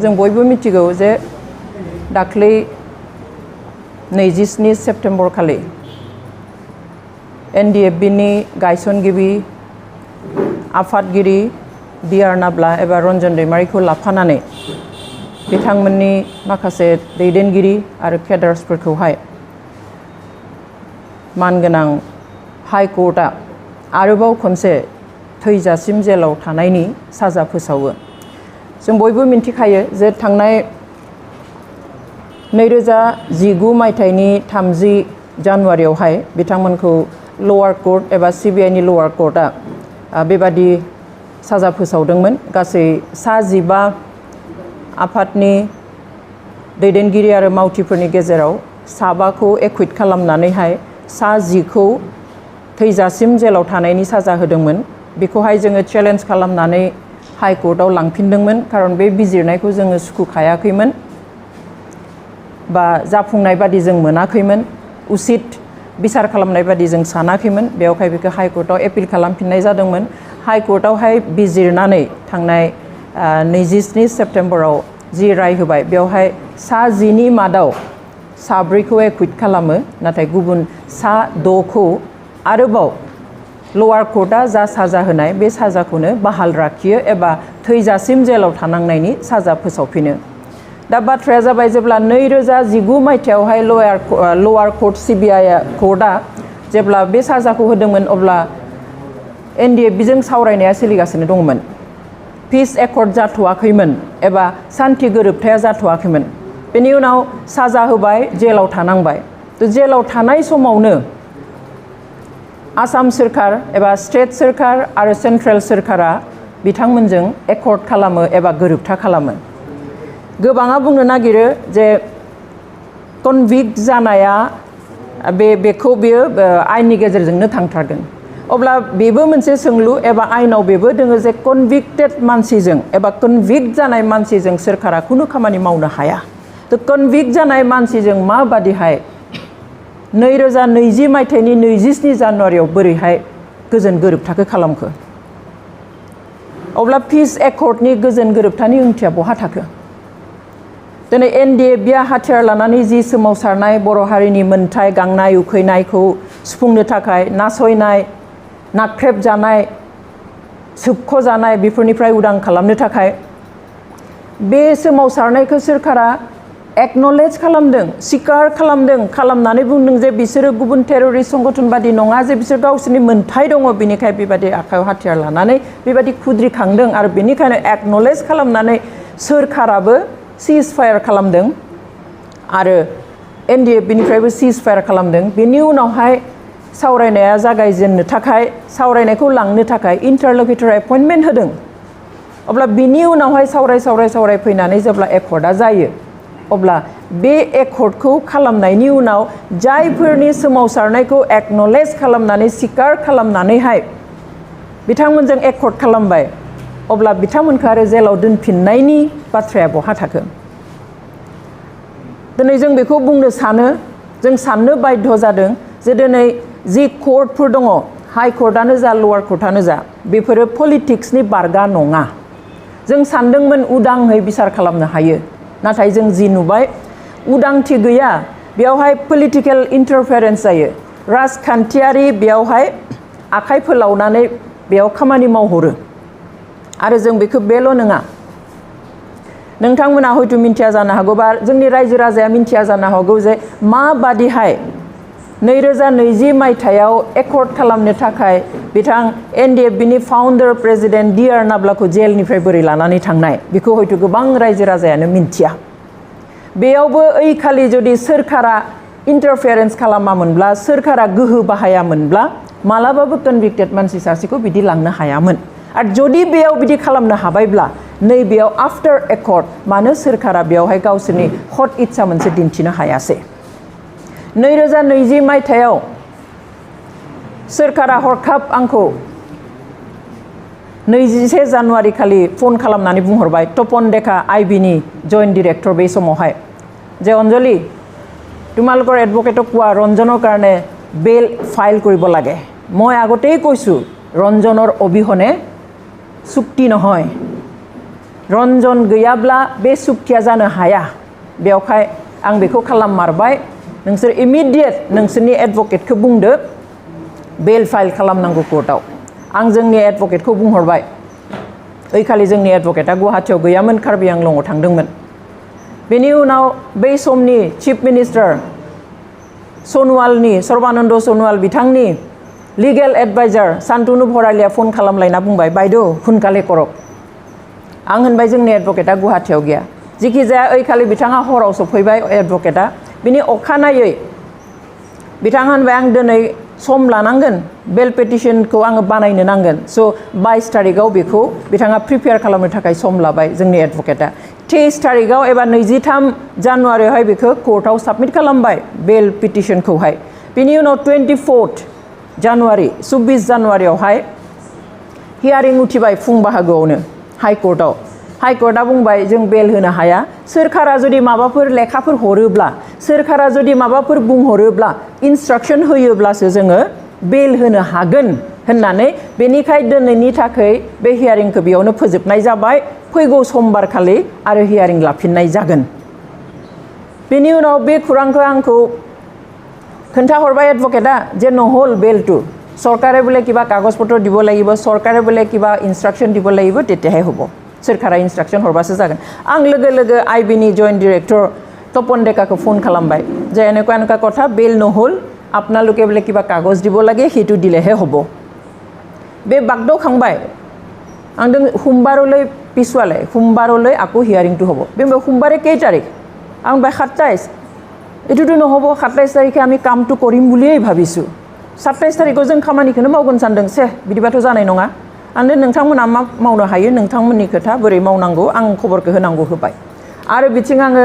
जों बयबो मिथिगौ जे दाख्लै 27 सेप्तेम्बर खालि NDFB नि गायसनगिरि आफादगिरि बिआर नाब्ला एबा रन्जन दैमारिखौ लाफानानै बिथांमोननि माखासे दैदेनगिरि आरो केडार्सफोरखौहाय मानगोनां हाई कर्टआ आरोबाव खनसे थैजासिम जेलाव थानायनि साजा फोसावो। जों बयबो मिन्थिखायो जे थांनाय 2019 मायथाइनि 30 जानुवारियावहाय बिथांमोनखौ लवार कर्ट एबा CBI नि लवार कर्टआ बेबादि साजा फोसावदोंमोन। गासै 15 आफादनि दैदेनगिरि आरो मावथिफोरनि गेजेराव 7खौ एक्विट खालामनानैहाय 10खौ थैजासिम जेलाव थानायनि साजा होदोंमोन। बेखौहाय जोङो चेलेन्ज खालामनानै हाई कर्टआव लांफिनदोंमोन, खारन बे बिजिरनायखौ जोङो सुखुखायाखैमोन बा जाफुंनाय बादि जों मोनाखैमोन, उचित बिसार खालामनाय बादि जों सानाखैमोन। बेवहाय बेखौ हाई कर्टआव एपिल खालामफिननाय जादोंमोन। हाई कर्टआवहाय बिजिरनानै थांनाय 27 सेप्तेम्बराव जि राय होबाय, बेवहाय 10नि मादाव 4खौ एक्विट खालामो, नाथाय गुबुन 6खौ आरोबाव लवार कर्टआ जा साजा होनाय बे साजाखौनो बहाल लाखियो एबा थैजासिम जेलाव थानांनायनि साजा फोसावफिनो। दा बाथ्राया जाबाय, जेब्ला 2019 मायथाइयावहाय लवार कर्ट CBI कर्टआ जेब्ला बे साजाखौ होदोंमोन, अब्ला NDFBजों सावरायनाया सोलिगासिनो दंमोन। पिस एकर्ड जाथ'वाखैमोन एबा सान्थि गोरोबथाया जाथ'वाखैमोन। बेनि उनाव साजा होबाय, जेलाव थानांबाय। जेलाव थानाय समावनो आसाम सोरखार एबा स्टेट सोरखार आरो सेन्ट्रेल सोरखारा बिथांमोनजों एकर्ड खालामो एबा गोरोबथा खालामो। गोबाङा बुंनो नागिरो जे कनभिक्ट जानाया बेयो आयेननि गेजेरजोंनो थांथारगोन। अब्ला बेबो मोनसे सोंलु एबा आयेनाव बेबो दोङो जे कनभिक्टेड मानसिजों एबा कनभिक्ट जानाय मानसिजों सोरखारा खुनु खामानि मावनो हाया। कनभिक्ट जानाय मानसिजों माबादिहाय 2020 मायथाइनि 27 जानुवारियाव बोरैहाय गोजोन गोरोबथाखौ खालामखो? अब्ला पिस एकर्डनि गोजोन गोरोबथानि ओंथिया बहा थाखो? दिनै NDFBआ हाथियार लानानै जि सोमावसारनाय बर' हारिनि मोन्थाय गांनाय उखैनायखौ सुफुंनो थाखाय नासयनाय, नाख्रेबजानाय, सोबख'जानाय बेफोरनिफ्राय उदां खालामनो थाखाय बे सोमावसारनायखौ सोरखारा एक्न'लेज खालामदों, स्वीकार खालामदों, खालामनानै बुंदों जे बिसोरो गुबुन टेररिस्ट संगठन बादि नङा, जे बिसोर गावसोरनि मोन्थाय दङ, बेनिखाय बेबादि आखायाव हाथियार लानानै बेबादि खुद्रिखांदों। आरो बेनिखायनो एक्न'लेज खालामनानै सोरखाराबो सिज फायार खालामदों आरो NDFBनिफ्रायबो सिज फायार खालामदों। बेनि उनावहाय सावरायनाया जागायजेननो थाखाय, सावरायनायखौ लांनो थाखाय इन्टारल'किटर एपइन्टमेन्ट होदों। अब्ला बिनि उनावहाय सावराय फैनानै जेब्ला एकर्डआ जायो, अब्ला बे एकर्डखौ खालामनायनि उनाव जायफोरनि सोमावसारनायखौ एक्न'लेज खालामनानै स्वीकार खालामनानैहाय बिथांमोनजों एकर्ड खालामबाय, अब्ला बिथांमोनखौ आरो जेलाव दोनफिननायनि बाथ्राया बहा थाखो? दिनै जों बेखौ बुंनो सानो, जों साननो बाध्य जादों जे दिनै जि कर्टफोर दङ, हाई कर्टआनो जा लवार कर्टआनो जा, बेफोरो पलिटिक्सनि बारगा नङा। जों सानदोंमोन उदाङै बिसार खालामनो हायो, नाथाय जों जि नुबाय उदांथि गैया। बेयावहाय पलिटिकेल इन्टारफेरेन्स जायो, राजखान्थियारि बेयावहाय आखाइ फोलावनानै बेयाव खामानि मावहरो। आरो जों बेखौ बेल' नङा, नोंथांमोना हयथ' मिन्थिया जानो हागौ बा जोंनि रायजो राजाया मिन्थिया जानो हागौ जे माबादिहाय 2020 मायथाइयाव एकर्ड खालामनो थाखाय बिथां NDFBनि फाउन्डार प्रेसिडेन्ट DR नाब्लाखौ जेलनिफ्राय बोरै लानानै थांनाय, बेखौ हयथ' गोबां रायजो राजायानो मिन्थिया। बेयावबो ओइखालि जुदि सोरखारा इन्टारफेरेन्स खालामामोनब्ला, सोरखारा गोहो बाहायामोनब्ला मालाबाबो कनभिक्टेड मानसि सासेखौ बिदि लांनो हायामोन। आरो जुदि बेयाव बिदि खालामनो हाबायब्ला नैबेयाव आफ्टार एकर्ड मानो सोरखारा बेयावहाय गावसोरनि हट इच्छा मोनसे दिन्थिनो हायासै? 2020 मायथाइयाव सोरखारा हरखाब आंखौ 21 जानुवारि खालि फन खालामनानै बुंहरबाय, तपन डेका IBनि जइन्ट डिरेक्टर बे समावहाय, जे अञ्जलि তোমালোকৰ এডভকেটক কোৱা ৰঞ্জনৰ কাৰণে বেল ফাইল কৰিব লাগে। মই আগতেই কৈছোঁ ৰঞ্জনৰ অবিহনে চুক্তি নহয়। रन्जन गैयाब्ला बे सुक्तिया जानो हाया बेवहाय आं बेखौ खालाममारबाय नोंसोर इमिडियेट नोंसोरनि एडभकेटखौ बुंदो बेल फाइल खालामनांगौ कोर्टआव आं जोंनि एडभकेटखौ बुंहरबाय ओइखालि जोंनि एडभकेटआ गुवाहाटीयाव गैयामोन कार्बि आंलंआव थांदोंमोन बेनि उनाव बै समनि चिफ मिनिस्टार सनवालनि सर्बानन्द सनवाल बिथांनि लिगेल एडभाइजार शान्तनु भरालिया फन खालामलायना बुंबाय बायद' हुनकाले करक आं होनबाय जोंनि एडभकेटआ गुवाहाटीयाव गैया जिखि जाया ओइखालि बिथाङा हराव सफैबाय एडभकेटआ बिनि अखानायै बिथाङा होनबाय आं दिनै सम लानांगोन बेल पेटिशनखौ आङो बानायनो नांगोन स' 22 तारिखआव बेखौ बिथाङा प्रिपेयार खालामनो थाखाय सम लाबाय जोंनि एडभकेटआ 23 तारिखआव एबा 23 जानुवारियावहाय बेखौ कोर्टआव साबमिट खालामबाय बेल पिटिशनखौहाय बिनि उनाव 24 जानुवारि 24 जानुवारियावहाय हियारिं उथिबाय फुं बाहागोआवनो हाइकर्टआव हाइकर्टआ बुंबाय जों बेल होनो हाया सोरखारा जुदि माबाफोर लेखाफोर हरोब्ला सोरखारा जुदि माबाफोर बुंहरोब्ला इन्सट्राक्सन होयोब्लासो जोङो बेल होनो हागोन होननानै बेनिखाय दिनैनि थाखाय बे हियारिंखौ बेयावनो फोजोबनाय जाबाय फैगौ समबार खालि आरो हियारिं लाफिननाय जागोन बेनि उनाव बे खौरांखौ आंखौ खोन्थाहरबाय एडभकेटआ जे নহ'ल बेलটো सरकारे बोले किबा कागज पत्र দিব লাগিব सरकारे बोले किबा इन्सट्राक्सन দিব লাগিব তেতিয়াহে হ'ব सोरखारा इन्सट्राक्सन हरबासो जागोन आं लोगो लोगो आइबिनि जइन्ट डिरेक्टर तपन डेकाखौ फन खालामबाय जे এনেকুৱা কথা बेल নহ'ल আপোনালোকে बोले किबा कागज দিব লাগে हेतु दिलेহে হ'ব बे बागदावखांबाय आं सोमबारলৈ पिसुवाले सोमबारলৈ आको हियारिंটো হ'ব बे सोमबारे केই तारिख आं 27 एटुটো নহ'ব 27 तारिखे आमी कामটো কৰিम बुलियै भाबिछु 27 तारिखआव जों खामानिखौनो मावगोन सानदों से बिदिबाथ' जानाय नङा आंनो नोंथांमोना मा मावनो हायो नोंथांमोननि खोथा बोरै मावनांगौ आं खबरखौ होनांगौ होबाय आरो बिथिं आङो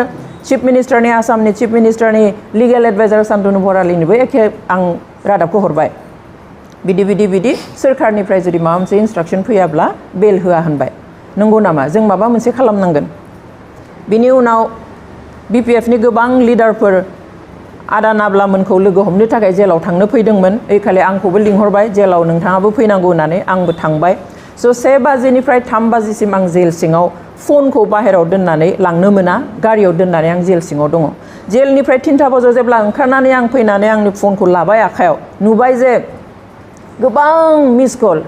चिफ मिनिस्टारनि आसामनि चिफ मिनिस्टारनि लिगेल एडभाइजार शान्तनु भरालिनोबो एखे आं रादाबखौ हरबाय बिदि सोरखारनिफ्राय जुदि माबा मोनसे इन्सट्राक्सन फैयाब्ला बेल होआ होनबाय नंगौ नामा जों माबा मोनसे खालामनांगोन बिनि उनाव बिपिएफनि गोबां लिडारफोर आदा नाब्लामोनखौ लोगो हमनो थाखाय जेलाव थांनो फैदोंमोन ओइखालि आंखौबो लिंहरबाय जेलाव नोंथाङाबो फैनांगौ होननानै आंबो थांबाय स' 1 बाजिनिफ्राय 3 बाजिसिम आं जेल सिङाव फनखौ बाहेराव दोननानै लांनो मोना गारियाव दोननानै आं जेल सिङाव दङ जेलनिफ्राय 3 बाजियाव जेब्ला ओंखारनानै आं फैनानै आंनि फनखौ लाबाय आखायाव नुबाय जे गोबां मिस कल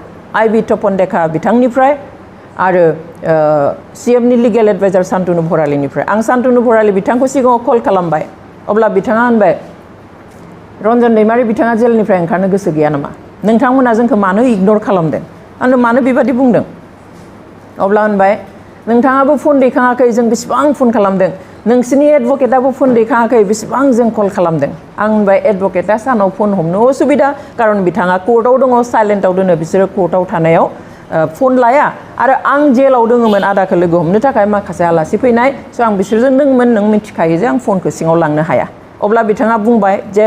आइबि तपन डेका बिथांनिफ्राय आरो सीएमनि लिगेल एडभाइजार शान्तनु भरालिनिफ्राय आं शान्तनु भरालि बिथांखौ सिगाङाव कल खालामबाय अब्ला बिथाङा होनबाय रन्जन दैमारि बिथाङा जेलनिफ्राय ओंखारनो गोसो गैया नामा नोंथांमोना जोंखौ मानो इगनर खालामदों आंनो मानो बेबादि बुंदों अब्ला होनबाय नोंथाङाबो फन दैखाङाखै जों बेसेबां फन खालामदों नोंसिनि एडभकेटआबो फन दैखाङाखै बेसेबां जों कल खालामदों आं होनबाय एडभकेटआ सानाव फन हमनो असुबिदा खारन बिथाङा कोर्टआव दङ साइलेन्टआव दोनो बिसोरो कोर्टआव थानायाव फन लाया आरो आं जेलाव दङमोन आदाखौ लोगो हमनो थाखाय माखासे आलासि फैनाय स' आं बिसोरजों दङमोन नों मिथिखायो जे आं फनखौ सिङाव लांनो हाया अब्ला बिथाङा बुंबाय जे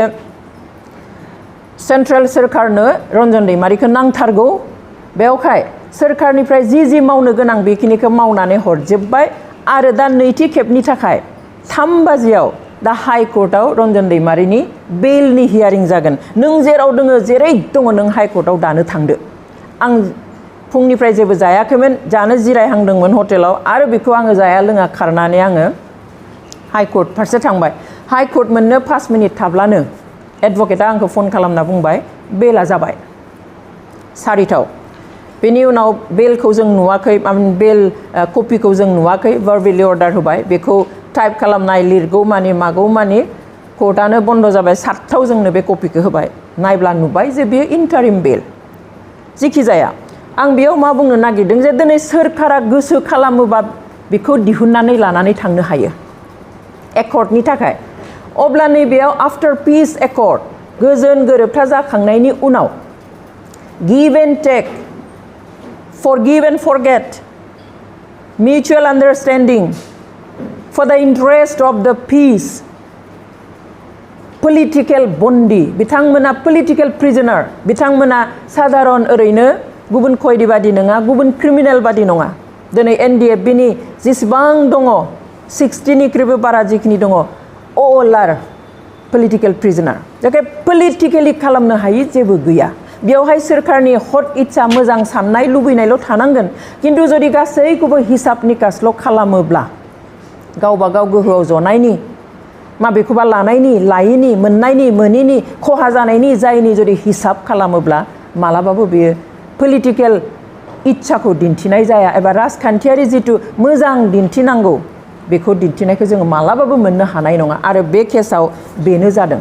सेन्ट्रेल सोरखारनो रन्जन दैमारिखौ नांथारगौ बेवहाय सोरखारनिफ्राय जि मावनो गोनां बेखिनिखौ मावनानै हरजोबबाय आरो दा नैथि खेबनि थाखाय 3 बाजियाव दा हाइकर्टआव रन्जन दैमारिनि बेलनि हियारिं जागोन नों जेराव दङ जेरै दङ नों हाइकर्टआव दानो थांदो आं फुंनिफ्राय जेबो जायाखैमोन जानो जिरायहांदोंमोन हटेलाव आरो बेखौ आङो जाया लोङा खारनानै आङो हाइकर्ट फारसे थांबाय हाइकर्ट मोननो 5 मिनिट थाब्लानो एडभकेटआ आंखौ फन खालामना बुंबाय बेला जाबाय 4टाव बेनि उनाव बेलखौ जों नुवाखै बेल कपिखौ जों नुवाखै भार्बेलि अर्डार होबाय बेखौ टाइप खालामनाय लिरगौ मानि मागौ मानि कोर्टआनो बन्द जाबाय 7टाव जोंनो बे कपिखौ होबाय नायब्ला नुबाय जे बेयो इन्टारिम बेल जिखि जाया आं बेयाव मा बुंनो नागिरदों जे दिनै सोरखारा गोसो खालामोबा बेखौ दिहुननानै लानानै थांनो हायो एकर्डनि थाखाय अब्ला नैबेयाव आफ्टार पिस एकर्ड गोजोन गोरोबथा जाखांनायनि उनाव give and tech forgive and forget mutual understanding for the interest of the peace political bondi बिथांमोना political prisoner बिथांमोना साधारन ओरैनो गुबुन खयदी बादि नङा गुबुन क्रिमिनेल बादि नङा दिनै NDFB नि जेसेबां दङ 60 निख्रुइबो बारा जिखिनि दङ all are political prisoner जायखि politically खालामनो हायि जेबो गैया बेयावहाय सोरखारनि हट इच्छा मोजां साननाय लुबैनायल' थानांगोन खिन्थु जुदि गासैखौबो हिसाब निकासल' खालामोब्ला गावबा गाव गोहोआव जनायनि माबेखौबा लानायनि लायैनि मोननायनि मोनिनि खहा जानायनि जायनि जुदि हिसाब खालामोब्ला मालाबाबो बेयो पलिटिकेल इच्छाखौ दिन्थिनाय जाया एबा राजखान्थियारि जिथु मोजां दिन्थिनांगौ बेखौ दिन्थिनायखौ जोङो मालाबाबो मोननो हानाय नङा आरो बे केसाव बेनो जादों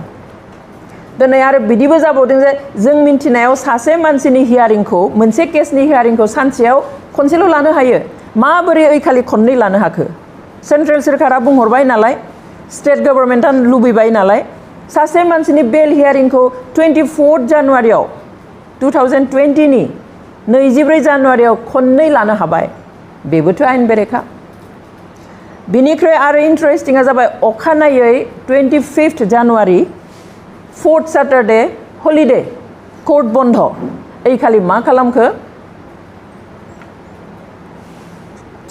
दिनै आरो बिदिबो जाबावदों जे जों मिन्थिनायाव सासे मानसिनि हियारिंखौ मोनसे केसनि हियारिंखौ सानसेयाव खनसेल' लानो हायो माबोरै ओइखालि खननै लानो हाखो सेन्ट्रेल सोरखारा बुंहरबाय नालाय स्टेट गभर्नमेन्टआ लुबैबाय नालाय सासे मानसिनि बेल हियारिंखौ 24 जानुवारियाव 2020 नि 24 जानुवारियाव खननै लानो हाबाय बेबोथ' आयेन बेरेखा बिनिख्रुइ आरो इन्टारेस्टिंआ जाबाय अखानायै 25 January 4th Saturday holiday court बन्द ओइखालि मा खालामखो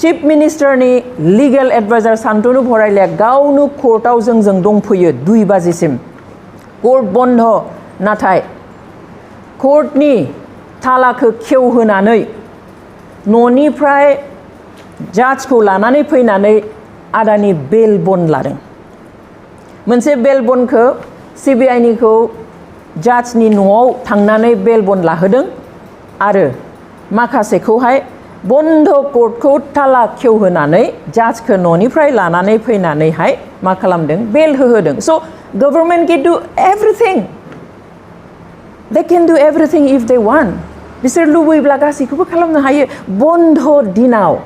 चीफ मिनिस्टारनि लिगेल एडभाइजार शान्तनु भराइलिया गावनो कोर्टआव जोंजों दंफैयो 2 बाजिसिम कोर्ट बन्द नाथाय कोर्टनि तालाखौ खेवहोनानै न'निफ्राय जाजखौ लानानै फैनानै आदानि बेल बन्द लादों मोनसे बेल बन्दखौ सिबिआइनिखौ जाजनि न'आव थांनानै बेल बन्द लाहोदों आरो माखासेखौहाय बन्द कोर्टखौ ताला खेवहोनानै जाजखौ न'निफ्राय लानानै फैनानैहाय मा खालामदों बेल होहोदों स' गभर्नमेन्ट कैन डु एभ्रिथिं दे कैन डु एभ्रिथिं इफ दे वान्ट बिसोर लुबैब्ला गासैखौबो खालामनो हायो बन्द दिनाव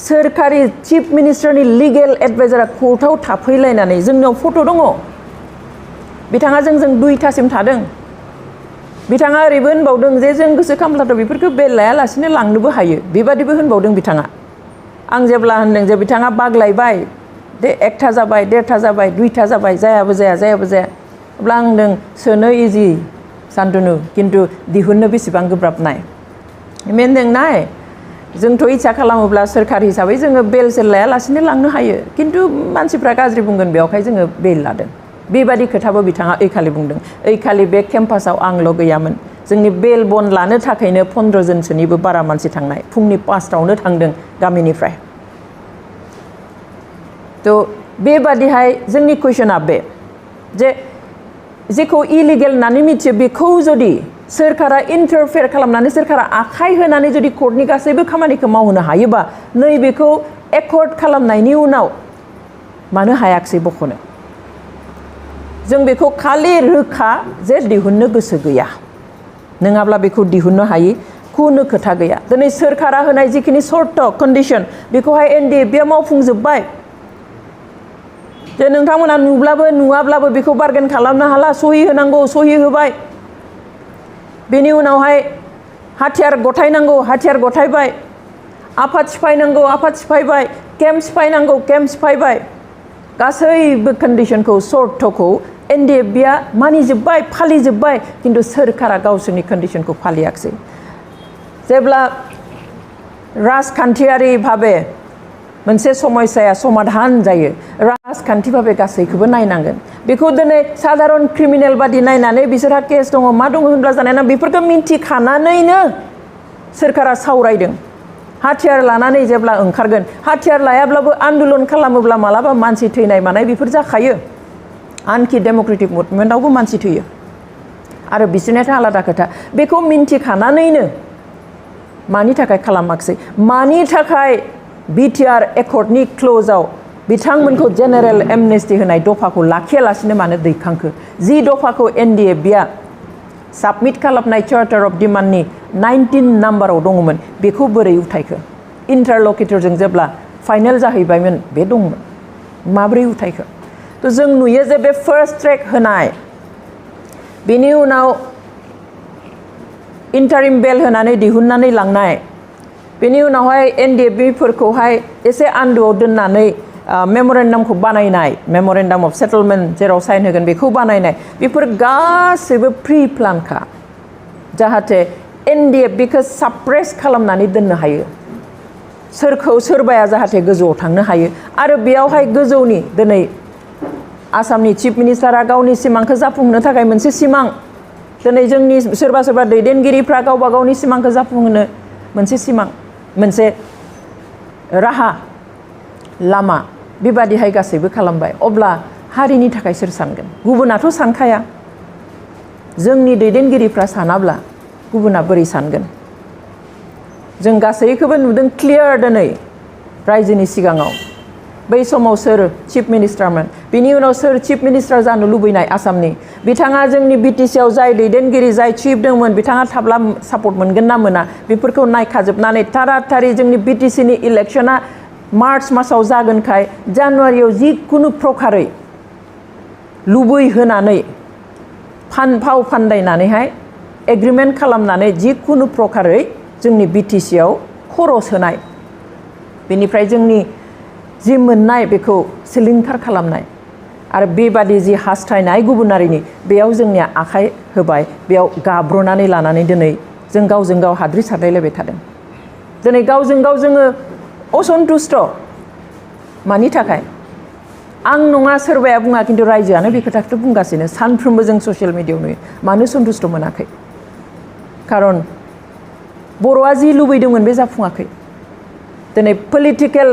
सोरखारि चीफ मिनिस्टारनि लिगेल एडभाइजारा कोर्टआव थाफैलायनानै जोंनाव फट' दङ बिथाङा जोंजों 2थासिम थादों बिथाङा ओरैबो होनबावदों जे जों गोसो खालामब्लाथ' बेफोरखौ बेल लायालासिनो लांनोबो हायो बेबादिबो होनबावदों बिथाङा आं जेब्ला होनदों जे बिथाङा बाग्लायबाय दे 1था जाबाय 1.5था जाबाय 2था जाबाय जायाबो जाया अब्ला आं होनदों सोनो इजि शान्तनु खिन्थु दिहुननो बेसेबां गोब्राब नाय होनदों नाय जोंथ' इच्छा खालामोब्ला सोरखार हिसाबै जोङो बेल सेल लायालासिनो लांनो हायो खिन्थु मानसिफ्रा गाज्रि बुंगोन बेयावहाय जोङो बेल लादों बेबादि खोथाबो बिथाङा ओइखालि बुंदों ओइखालि बे केम्पासाव आंल' गैयामोन जोंनि बेल बन्द लानो थाखायनो 15 जनसोनिबो बारा मानसि थांनाय फुंनि 5टायावनो थांदों गामिनिफ्राय थ' बेबादिहाय जोंनि कुइसना बे जे जेखौ इलिगेल होननानै मिथियो बेखौ जुदि सोरखारा इन्टारफेयार खालामनानै सोरखारा आखाइ होनानै जुदि कोर्टनि गासैबो खामानिखौ मावहोनो हायोबा नैबेखौ एकर्ड खालामनायनि उनाव मानो हायाखसै बख'नो जों बेखौ खालि रोखा जे दिहुननो गोसो गैया नङाब्ला बेखौ दिहुननो हायि खुनु खोथा गैया दिनै सोरखारा होनाय जिखिनि सर्त कन्डिशन बेखौहाय एनडिएफबिआ मावफुंजोब्बाय जे नोंथांमोना नुब्लाबो नुवाब्लाबो बेखौ बारगेन खालामनो हाला सहि होनांगौ सहि होबाय बेनि उनावहाय हाथियार गथायनांगौ हाथियार गथायबाय आफाद सिफायनांगौ आफाद सिफायबाय केम्प सिफायनांगौ केम्प सिफायबाय गासैबो कन्डिशनखौ सर्तखौ एनडिएफबिआ मानिजोब्बाय फालिजोब्बाय खिन्थु सोरखारा गावसोरनि कन्डिशनखौ फालियाखसै जेब्ला राजखान्थियारि भाबे मोनसे समस्याया समाधान जायो राजखान्थि भाबे गासैखौबो नायनांगोन बेखौ दिनै साधारन क्रिमिनेल बादि नायनानै बिसोरहा केस दङ मा दङ होनब्ला जानाय ना बेफोरखौ मिन्थिखानानैनो सोरखारा सावरायदों हाथियार लानानै जेब्ला ओंखारगोन हाथियार लायाब्लाबो आन्दोलन खालामोब्ला मालाबा मानसि थैनाय मानाय बेफोर जाखायो आनखि डेम'क्रेटिक मुभमेन्टआवबो मानसि थैयो आरो बिसोरनियाथ' आलादा खोथा बेखौ मिन्थिखानानैनो मानि थाखाय खालामाखसै मानि थाखाय बिटिआर एकर्डनि क्ल'जआव बिथांमोनखौ जेनेरेल एमनेस्टि होनाय दफाखौ लाखियालासिनो मानो दैखांखो जि दफाखौ एनडिएफबिआ साबमिट खालामनाय चार्टार अफ डिमान्डनि 19 नाम्बाराव दङमोन बेखौ बोरै उथायखो इन्टारलकिटरजों जेब्ला फाइनेल जाहैबायमोन बे दंमोन माब्रै उथायखो थ' जों नुयो जे बे फार्स्ट ट्रेक होनाय बेनि उनाव इन्टारिम बेल होनानै दिहुननानै लांनाय बेनि उनावहाय एनडिएफबिफोरखौहाय एसे आन्दोआव दोननानै मेम'रेन्डामखौ बानायनाय मेम'रेन्डाम अफ सेटलमेन्ट जेराव साइन होगोन बेखौ बानायनाय बेफोर गासैबो प्रि प्लानखा जाहाथे एनडिएफबिखौ साप्रेस खालामनानै दोननो हायो सोरखौ सोरबाया जाहाथे गोजौआव थांनो हायो आरो बेयावहाय गोजौनि दिनै आसामनि चिफ मिनिस्टारा गावनि सिमांखौ जाफुंहोनो थाखाय मोनसे सिमां दिनै जोंनि सोरबा सोरबा दैदेनगिरिफ्रा गावबा गावनि सिमांखौ जाफुंहोनो मोनसे सिमां मोनसे राहा लामा बेबादिहाय गासैबो खालामबाय अब्ला हारिनि थाखाय सोर सानगोन गुबुनाथ' सानखाया जोंनि दैदेनगिरिफ्रा सानाब्ला गुबुना बोरै सानगोन जों गासैखौबो नुदों क्लियार दिनै रायजोनि सिगाङाव बै समाव सोर चिफ मिनिस्टारमोन बिनि उनाव सोर चिफ मिनिस्टार जानो लुबैनाय आसामनि बिथाङा जोंनि बिटिसिआव जाय दैदेनगिरि जाय चिफ दंमोन बिथाङा थाब्ला सापर्ट मोनगोन ना मोना बेफोरखौ नायखाजोबनानै थाराथारि जोंनि बिटिसिनि इलेक्शना मार्च मासाव जागोनखाय जानुवारियाव जिखुनु प्रकारै लुबैहोनानै फाव फान्दायनानैहाय एग्रिमेन्ट खालामनानै जिखुनु प्रकारै जोंनि बिटिसिआव खर' सोनाय बेनिफ्राय जोंनि जि मोननाय बेखौ सिलिंखार खालामनाय आरो बेबादि जि हास्थायनाय गुबुनारिनि बेयाव जोंनिया आखाइ होबाय बेयाव गाब्र'नानै लानानै दिनै जों गावजों गाव हाद्रि सारलायलायबाय थादों दिनै गावजों गाव जोङो असन्तुष्ट मानि थाखाय आं नङा सोरबाया बुङा खिन्थु रायजोआनो बे खोथाखौथ' बुंगासिनो सानफ्रोमबो जों ससियेल मिडियायाव नुयो मानो सन्तुष्ट मोनाखै खारन बर'आ जि लुबैदोंमोन बे जाफुङाखै दिनै पलिटिकेल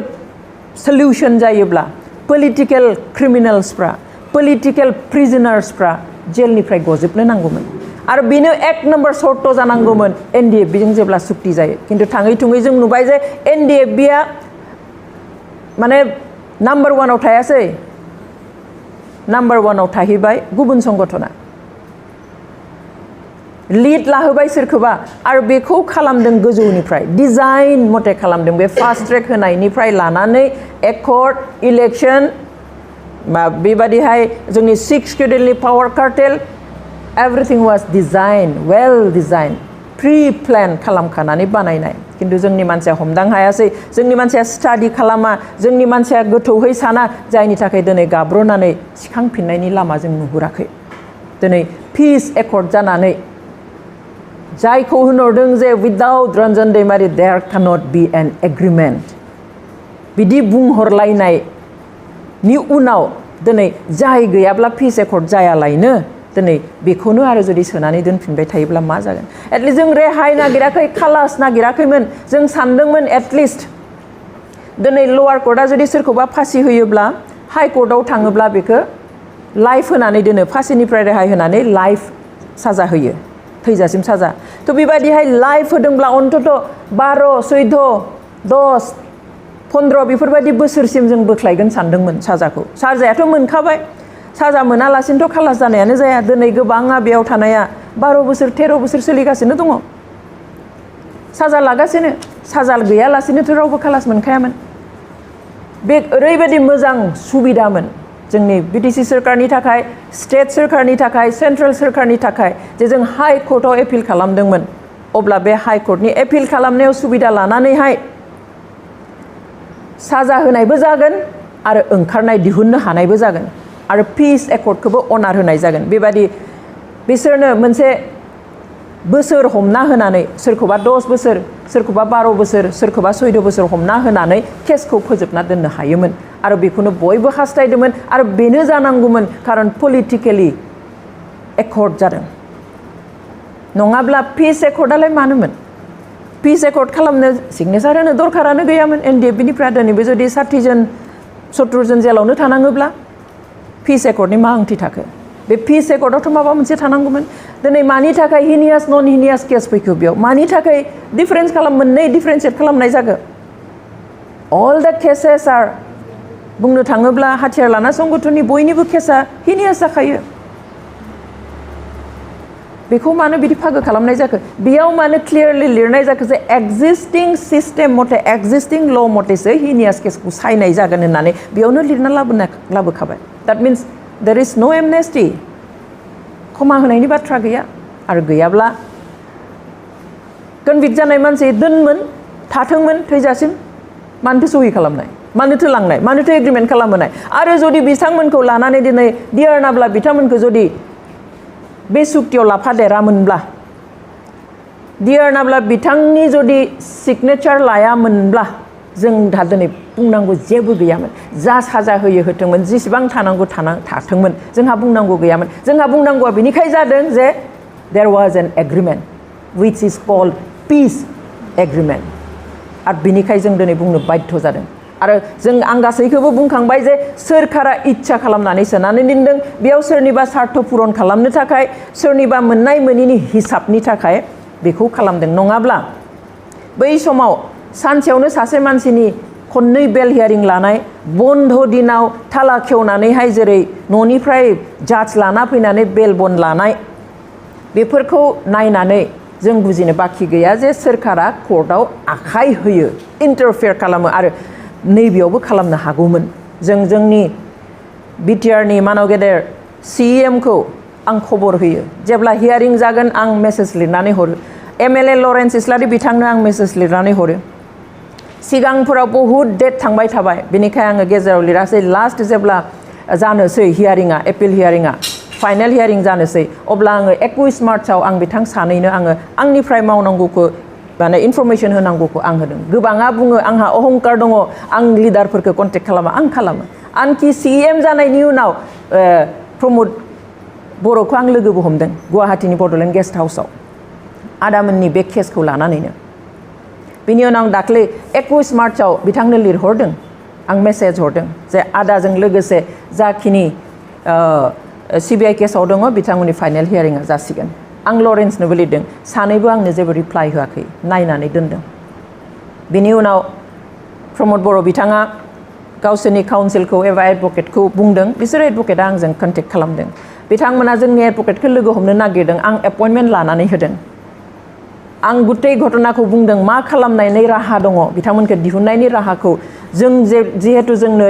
सल्युशन जायोब्ला पलिटिकेल क्रिमिनेल्सफ्रा पलिटिकेल प्रिजनार्सफ्रा जेलनिफ्राय गजोबनो नांगौमोन आरो बेनो एक नम्बर सर्त जानांगौमोन एनडिएफबिजों जेब्ला सुक्ति जायो खिन्थु थाङै थुङै जों नुबाय जे एनडिएफबिआ माने नाम्बार वानाव थायासै नाम्बार वानाव थाहैबाय गुबुन संगठना लिड लाहोबाय सोरखौबा आरो बेखौ खालामदों गोजौनिफ्राय डिजाइन मथे खालामदों बे फास्ट ट्रेक होनायनिफ्राय लानानै एकर्ड इलेक्शन बा बेबादिहाय जोंनि 6 शेड्यूलनि power cartel everything was design well design pre plan खालामखानानै बानायनाय खिन्थु जोंनि मानसिया हमदां हायासै जोंनि मानसिया स्टाडि खालामा जोंनि मानसिया गोथौहै साना जायनि थाखाय दिनै गाब्र'नानै सिखांफिननायनि लामा जों नुहुराखै दिनै पिस एकर्ड जानानै जायखौ होनहरदों जे without Ranjan Daimari there cannot be an agreement बिदि बुंहरलायनायनि उनाव दिनै जाय गैयाब्ला पिस एकर्ड जायालायनो दिनै बेखौनो आरो जुदि सोनानै दोनफिनबाय थायोब्ला मा जागोन एटलिस्ट जों रेहाय नागिराखै खालास नागिराखैमोन जों सानदोंमोन एटलिस्ट दिनै लवार कर्टआ जुदि सोरखौबा फासि होयोब्ला हाइ कर्टआव थाङोब्ला बेखौ लाइफ होनानै दोनो फासिनिफ्राय रेहाय होनानै लाइफ साजा होयो थैजासिम साजा थ' बेबायदिहाय लाइफ होदोंब्ला अन्तत 12, 14, 10, 15 बेफोरबायदि बोसोरसिम जों बोख्लायगोन सानदोंमोन साजाखौ साजायाथ' मोनखाबाय साजा मोनालासिनोथ' खालास जानायानो जाया दिनै गोबाङा बेयाव थानाया 12 बोसोर 13 बोसोर सोलिगासिनो दङ साजा लागासिनो साजा गैयालासिनोथ' रावबो खालास मोनखायामोन बे ओरैबायदि मोजां सुबिदामोन जोंनि बिटिसि सोरखारनि थाखाय स्टेट सोरखारनि थाखाय सेन्ट्रेल सोरखारनि थाखाय जे जों हाइ कर्टआव एपिल खालामदोंमोन अब्ला बे हाइ कर्टनि एपिल खालामनायाव सुबिदा लानानैहाय साजा होनायबो जागोन आरो ओंखारनाय दिहुननो हानायबो जागोन आरो पिस एकर्डखौबो अनार होनाय जागोन बेबादि बिसोरनो मोनसे बोसोर हमना होनानै सोरखौबा 10 बोसोर सोरखौबा 12 बोसोर सोरखौबा 14 बोसोर हमना होनानै केसखौ फोजोबना दोननो हायोमोन आरो बेखौनो बयबो हास्थायदोंमोन आरो बेनो जानांगौमोन खारन पलिटिकेलि एकर्ड जादों नङाब्ला पिस एकर्डआलाय मानोमोन पिस एकर्ड खालामनो सिगनेसार होनो दरखारानो गैयामोन एनडिएफबिनिफ्राय दिनैबो जुदि 60 जन 70 जन जेलावनो थानाङोब्ला पिस एकर्डनि मा ओंथि थाखो बे पिस एकर्डआवथ' माबा मोनसे थानांगौमोन दिनै मानि थाखाय हिनियास नन हिनियास केस फैखो बेयाव मानि थाखाय डिफारेन्स मोननै डिफारेन्सियेट खालामनाय जागो अल द केसेस आर बुंनो थाङोब्ला हाथियार लाना संगठननि बयनिबो केसा हिनियास जाखायो बेखौ मानो बिदि फागो खालामनाय जाखो बेयाव मानो क्लियारलि लिरनाय जाखो जे एक्जिस्टिं सिस्टेम मथे एक्जिस्टिं ल मथेसो हिनियास केसखौ सायनाय जागोन होननानै बेयावनो लिरना लाबोखाबाय दैट मिन्स देयर इज नो एमनेस्टि क्षमा होनायनि बाथ्रा गैया आरो गैयाब्ला कनभिक्ट जानाय मानसि दोनमोन थाथोंमोन थैजासिम मानोथो सहि खालामनाय मानोथो लांनाय मानोथो एग्रिमेन्ट खालामहोनाय आरो जुदि बिथांमोनखौ लानानै दिनै दियारनाब्ला बिथांमोनखौ जुदि बे सुक्तियाव लाफादेरामोनब्ला दियारनाब्ला बिथांनि जुदि सिगनेचार लायामोनब्ला जों दा दिनै बुंनांगौ जेबो गैयामोन जा साजा होयो होथोंमोन जेसेबां थानांगौ थाथोंमोन जोंहा बुंनांगौ गैयामोन जोंहा बुंनांगौआ बेनिखाय जादों जे there was an agreement which is called peace agreement आरो बिनिखाय जों दिनै बुंनो बाध्य जादों आरो जों आं गासैखौबो बुंखांबाय जे सोरखारा इच्छा खालामनानै सोनानै दोनदों बेयाव सोरनिबा स्वार्थ पुरन खालामनो थाखाय सोरनिबा मोननाय मोनिनि हिसाबनि थाखाय बेखौ खालामदों नङाब्ला बै समाव सानसेयावनो सासे मानसिनि खननै बेल हियारिं लानाय बन्द दिनाव थाला खेवनानैहाय जेरै न'निफ्राय जाज लाना फैनानै बेल बन्द लानाय बेफोरखौ नायनानै जों बुजिनो बाखि गैया जे सोरखारा कर्टआव आखाइ होयो इन्टारफेयार खालामो आरो नैबेयावबो खालामनो हागौमोन जों जोंनि बिटिआरनि मानव गेदेर CEM खौ आं खबर होयो जेब्ला हियारिं जागोन आं मेसेज लिरनानै हरो MLA लरेन्स इस्लारि बिथांनो आं मेसेज लिरनानै हरो सिगांफोराव बहुद डेट थांबाय थाबाय बेनिखाय आङो गेजेराव लिरासै लास्ट जेब्ला जानोसै हियारिंआ एपिल हियारिंआ फाइनेल हियारिं जानोसै अब्ला आङो 21 मार्चआव आं बिथां सानैनो आङो आंनिफ्राय मावनांगौखौ माने इनफरमेशन होनांगौखौ आं होदों गोबाङा बुङो आंहा अहंकार दङ आं लिडारफोरखौ कन्टेक्ट खालामा आं खालामो आनखि CEM जानायनि उनाव प्रमोद बर'खौ आं लोगोबो हमदों गुवाहाटीनि बड'लेण्ड गेस्ट हाउसआव आदामोननि बे केसखौ लानानैनो बिनि उनाव आं दाख्लै 21 मार्चआव बिथांनो लिरहरदों आं मेसेज हरदों जे आदाजों लोगोसे जाखिनि CBI केसाव दङ बिथांमोननि फाइनेल हियारिंआ जासिगोन आं लरेन्सनोबो लिरदों सानैबो आंनो जेबो रिप्लाइ होआखै नायनानै दोनदों बिनि उनाव प्रमोद बर' बिथाङा गावसोरनि काउन्सिलखौ एबा एडभकेटखौ बुंदों बिसोर एडभकेटआ आंजों कन्टेक्ट खालामदों बिथांमोना जोंनि एडभकेटखौ लोगो हमनो नागिरदों आं एपइन्टमेन्ट लानानै होदों आं गुतै घटनाखौ बुंदों मा खालामनायनि राहा दङ बिथांमोनखौ दिहुननायनि राहाखौ जों जिहेतु जोंनो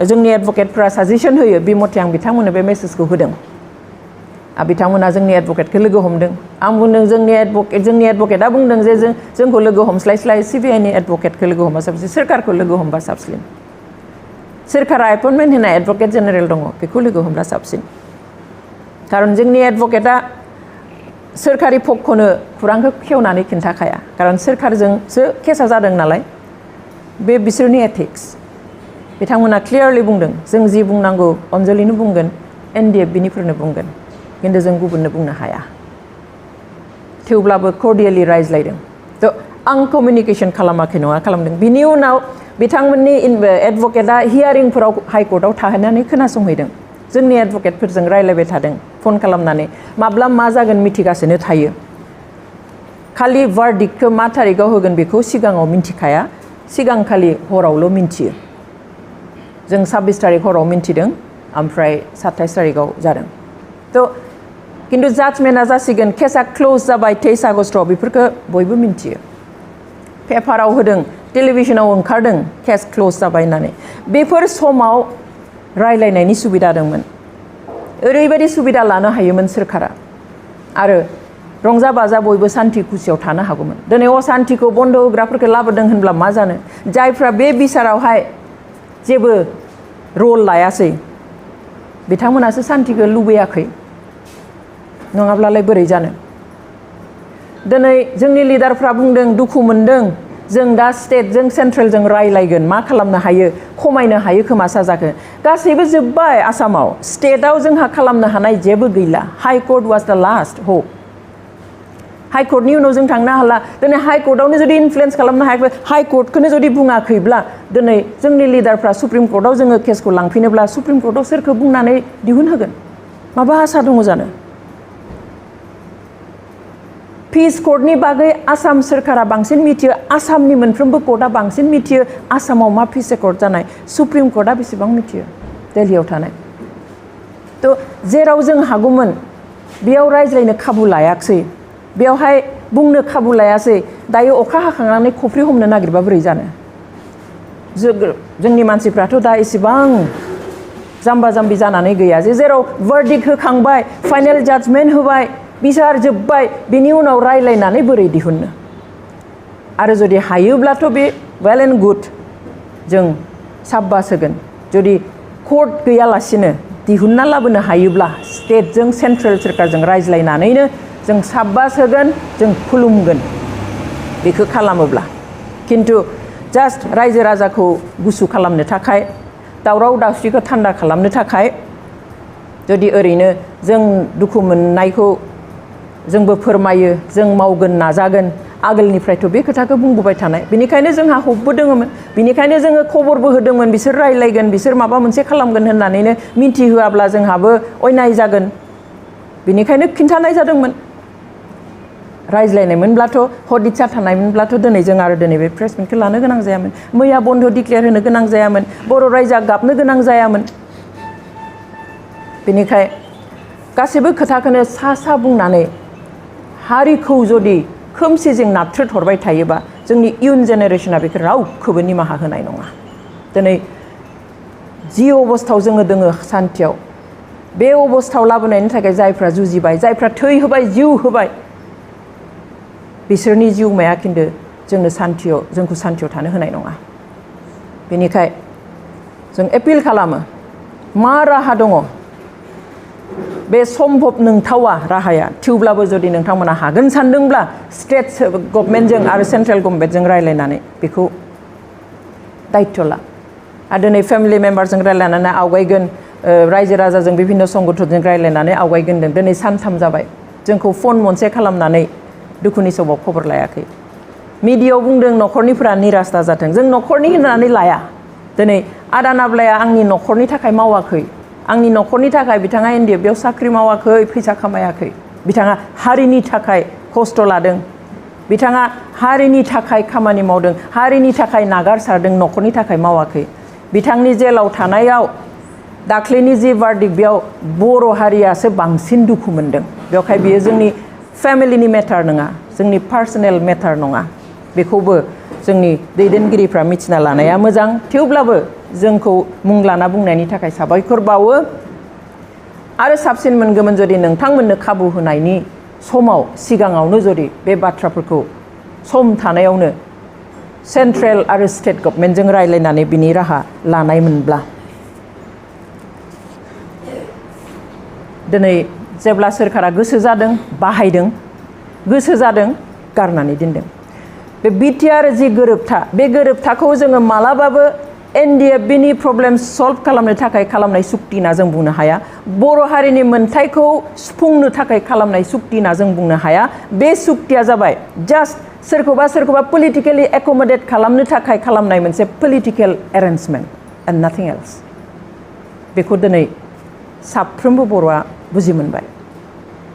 जोंनि एडभकेटफ्रा साजेसन होयो बे मथे आं बिथांमोननो बे मेसेजखौ होदों बिथांमोना जोंनि एडभकेटखौ लोगो हमदों आं बुंदों जोंनि एडभकेटआ बुंदों जे जोंखौ लोगो हमस्लायस्लाय CBIनि एडभकेटखौ लोगो हमबा साबसिन सोरखारखौ लोगो हमबा साबसिन सोरखारा एपइन्टमेन्ट होनाय एडभकेट जेनेरेल दङ बेखौ लोगो हमब्ला साबसिन खारन जोंनि एडभकेटआ सोरखारि पक्षनो खुरांखौ खेवनानै खिन्थाखाया खारन सोरखारजोंसो केसा जादों नालाय बे बिसोरनि एथिक्स बिथांमोना क्लियारलि बुंदों जों जि बुंनांगौ अनजलिनो बुंगोन NDF बिनिफोरनो बुंगोन खिन्थु जों गुबुननो बुंनो हाया थेवब्लाबो कर्डियेलि रायज्लायदों थ' आं कमिउनिकेसन खालामाखै नङा खालामदों बिनि उनाव बिथांमोननि एडभकेटआ हियारिंफोराव हाइकर्टआव थाहैनानै खोनासंहैदों जोंनि एडभकेटफोरजों रायलायबाय थादों फन खालामनानै माब्ला मा जागोन मिथिगासिनो थायो खालि भार्डिक्टखौ मा थारिखआव होगोन बेखौ सिगाङाव मिन्थिखाया सिगांखालि हरावल' मिन्थियो जों 26 तारिख हराव मिन्थिदों ओमफ्राय 27 तारिखआव जादों थ' खिन्थु जाजमेन्टआ जासिगोन केसा क्लोज जाबाय 23 आगस्टआव बेफोरखौ बयबो मिन्थियो पेपाराव होदों टेलिभिजनाव ओंखारदों केस क्लोज जाबाय होननानै बेफोर समाव रायलायनायनि सुबिदा दंमोन ओरैबायदि सुबिदा लानो हायोमोन सोरखारा आरो रंजा बाजा बयबो सान्थि खुसियाव थानो हागौमोन दिनै असान्थिखौ बन्द होग्राफोरखौ लाबोदों होनब्ला मा जानो जायफ्रा बे बिसारावहाय जेबो रल लायासै बिथांमोनासो सान्थिखौ लुबैयाखै नङाब्लालाय बोरै जानो दिनै जोंनि लिडारफ्रा बुंदों दुखु मोनदों जों दा स्टेटजों सेन्ट्रेलजों रायलायगोन मा खालामनो हायो खमायनो हायो खोमा साजाखौ गासैबो जोब्बाय आसामाव स्टेटआव जोंहा खालामनो हानाय जेबो गैला हाइकर्ट वाज द लास्ट होप हाइकर्टनि उनाव जों थांनो हाला दिनै हाइकर्टआवनो जुदि इनफ्लुयेन्स खालामनो हायाखै हाइकर्टखौनो जुदि बुङाखैब्ला दिनै जोंनि लिडारफ्रा सुप्रिम कर्टआव जोङो केसखौ लांफिनोब्ला सुप्रिम कर्टआव सोरखौ बुंनानै दिहुनहोगोन माबा आसा दङ जानो पिस कर्टनि बागै आसाम सोरखारा बांसिन मिथियो आसामनि मोनफ्रोमबो कर्टआ बांसिन मिथियो आसामाव मा पिस कर्ट जानाय सुप्रिम कर्टआ बेसेबां मिथियो दिल्लीयाव थानाय थ' जेराव जों हागौमोन बेयाव रायज्लायनो खाबु लायाखसै बेयावहाय बुंनो खाबु लायासै दायो अखा हाखांनानै खफ्रि हमनो नागिरबा बोरै जानो जोंनि मानसिफ्राथ' दा एसेबां जाम्बा जाम्बि जानानै गैया जे जेराव भार्डिक्ट होखांबाय फाइनेल जाजमेन्ट होबाय बिसार जोब्बाय बिनि उनाव रायलायनानै बोरै दिहुननो आरो जुदि हायोब्लाथ' बे वेल एन्ड गुड जों साब्बास होगोन जुदि कर्ट गैयालासिनो दिहुनना लाबोनो हायोब्ला स्टेटजों सेन्ट्रेल सोरखारजों रायज्लायनानैनो जों साब्बास होगोन जों खुलुमगोन बेखौ खालामोब्ला खिन्थु जास्ट रायजो राजाखौ गुसु खालामनो थाखाय दावराव दावसिखौ थान्दा खालामनो थाखाय जुदि ओरैनो जों दुखु मोननायखौ जोंबो फोरमायो जों मावगोन नाजागोन आगोलनिफ्रायथ' बे खोथाखौ बुंबोबाय थानाय बेनिखायनो जोंहा हपबो दङमोन बेनिखायनो जोङो खबरबो होदोंमोन बिसोर रायलायगोन बिसोर माबा मोनसे खालामगोन होननानैनो मिन्थिहोआब्ला जोंहाबो अयनाय जागोन बेनिखायनो खिन्थानाय जादोंमोन रायज्लायनायमोनब्लाथ' हदिसा थानायमोनब्लाथ' दिनै जों आरो दिनै बे प्रेस मिटखौ लानो गोनां जायामोन मैया बन्द डिक्लेयार होनो गोनां जायामोन बर' रायजोआ गाबनो गोनां जायामोन बेनिखाय गासैबो खोथाखौनो सा बुंनानै हारिखौ जुदि खोमसिजों नाथ्रोदहरबाय थायोबा जोंनि इयुन जेनेरेशना बेखौ रावखौबो निमाहा होनाय नङा दिनै जि अबस्थायाव जोङो दोङो सान्थियाव बे अबस्थायाव लाबोनायनि थाखाय जायफ्रा जुजिबाय जायफ्रा थै होबाय जिउ होबाय बिसोरनि जिउमाया खिन्थु जोंखौ सान्थियाव थानो होनाय नङा बेनिखाय जों एपिल खालामो मा राहा दङ बे सम्भब नंथावा राहाया थेवब्लाबो जुदि नोंथांमोना हागोन सानदोंब्ला स्टेट गभर्नमेन्टजों आरो सेन्ट्रेल गभर्नमेन्टजों रायलायनानै बेखौ दायित्व ला आरो दिनै फेमिलि मेम्बारजों रायलायनानै आवगायगोन रायजो राजाजों बिभिन्न संगठनजों रायलायनानै आवगायगोन दिनै सानथाम जाबाय जोंखौ फन मोनसे खालामनानै दुखुनि समाव खबर लायाखै मिडियायाव बुंदों न'खरनिफोरा निराश जाथों जों न'खरनि होननानै लाया दिनै आदा नाब्लाया आंनि न'खरनि थाखाय मावाखै आंनि न'खरनि थाखाय बिथाङा NDFB साख्रि मावाखै फैसा खामायाखै बिथाङा हारिनि थाखाय खस्थ' लादों बिथाङा हारिनि थाखाय खामानि मावदों हारिनि थाखाय नागारसारदों न'खरनि थाखाय मावाखै बिथांनि जेलाव थानायाव दाख्लैनि जि बार्डिक बेयाव बर' हारियासो बांसिन दुखु मोनदों बेवहाय बियो जोंनि फेमिलिनि मेटार नङा जोंनि पार्सनेल मेटार नङा बेखौबो जोंनि दैदेनगिरिफ्रा मिथिना लानाया मोजां थेवब्लाबो जोंखौ मुं लाना बुंनायनि थाखाय साबायखर बावो आरो साबसिन मोनगौमोन जुदि नोंथांमोननो खाबु होनायनि समाव सिगाङावनो जुदि बे बाथ्राफोरखौ सम थानायावनो सेन्ट्रेल आरो स्टेट गभर्नमेन्टजों रायलायनानै बिनि राहा लानायमोनब्ला दिनै जेब्ला सोरखारा गोसो जादों बाहायदों गोसो जादों गारनानै दोनदों बे बिटिआर जि गोरोबथा बे गोरोबथाखौ जोङो मालाबाबो NDFBनि प्रब्लेम सल्भ खालामनो थाखाय खालामनाय सुक्ति होनना जों बुंनो हाया बर' हारिनि मोनथायखौ सुफुंनो थाखाय खालामनाय सुक्ति होनना जों बुंनो हाया बे सुक्तिया जाबाय जास्ट सोरखौबा पलिटिकेलि एकमडेट खालामनो थाखाय खालामनाय मोनसे पलिटिकेल एरेन्जमेन्ट एन्ड नाथिं एल्स बेखौ दिनै साफ्रोमबो बर'आ बुजि मोनबाय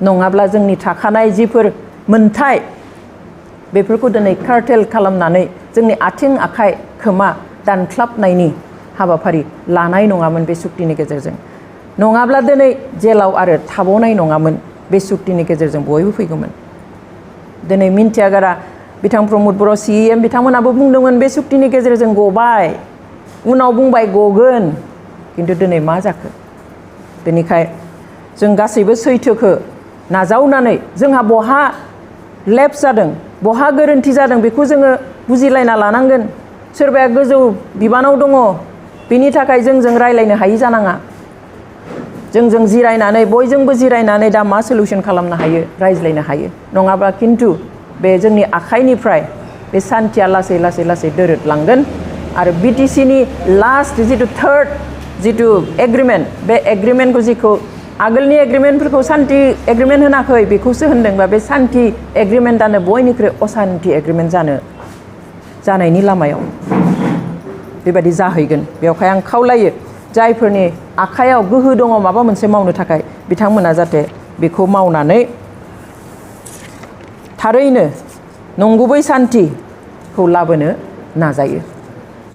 नङाब्ला जोंनि थाखानाय जिफोर मोनथाय बेफोरखौ दिनै कार्टेल खालामनानै जोंनि आथिं आखाइ खोमा दानख्लाबनायनि हाबाफारि लानाय नङामोन बे सुक्तिनि गेजेरजों नङाब्ला दिनै जेलाव आरो थाबावनाय नङामोन बे सुक्तिनि गेजेरजों बयबो फैगौमोन दिनै मिन्थियागारा बिथां प्रमद बर' CEM बिथांमोनाबो बुंदोंमोन बे सुक्तिनि गेजेरजों गबाय उनाव बुंबाय गगोन खिन्थु दिनै मा जाखो बेनिखाय जों गासैबो सैथोखौ नाजावनानै जोंहा बहा लेप्स जादों बहा गोरोन्थि जादों बेखौ जोङो बुजिलायना लानांगोन सोरबाया गोजौ बिबानाव दङ बेनि थाखाय जोंजों रायलायनो हायि जानाङा जोंजों जिरायनानै बयजोंबो जिरायनानै दा मा सल्युसन खालामनो हायो रायज्लायनो हायो नङाबा खिन्थु बे जोंनि आखाइनिफ्राय बे सान्थिया लासै लासै लासै दोरोदलांगोन आरो BTCनि लास्ट जिथु थार्ड जिथु एग्रिमेन्ट बे एग्रिमेन्टखौ जिखौ आगोलनि एग्रिमेन्टफोरखौ सान्थि एग्रिमेन्ट होनाखै बेखौसो होनदोंबा बे सान्थि एग्रिमेन्टआनो बयनिख्रुइ असान्थि एग्रिमेन्ट जानायनि लामायाव बेबायदि जाहैगोन बेवहाय आं खावलायो जायफोरनि आखायाव गोहो दङ माबा मोनसे मावनो थाखाय बिथांमोना जाहाथे बेखौ मावनानै थारैनो नंगुबै सान्थिखौ लाबोनो नाजायो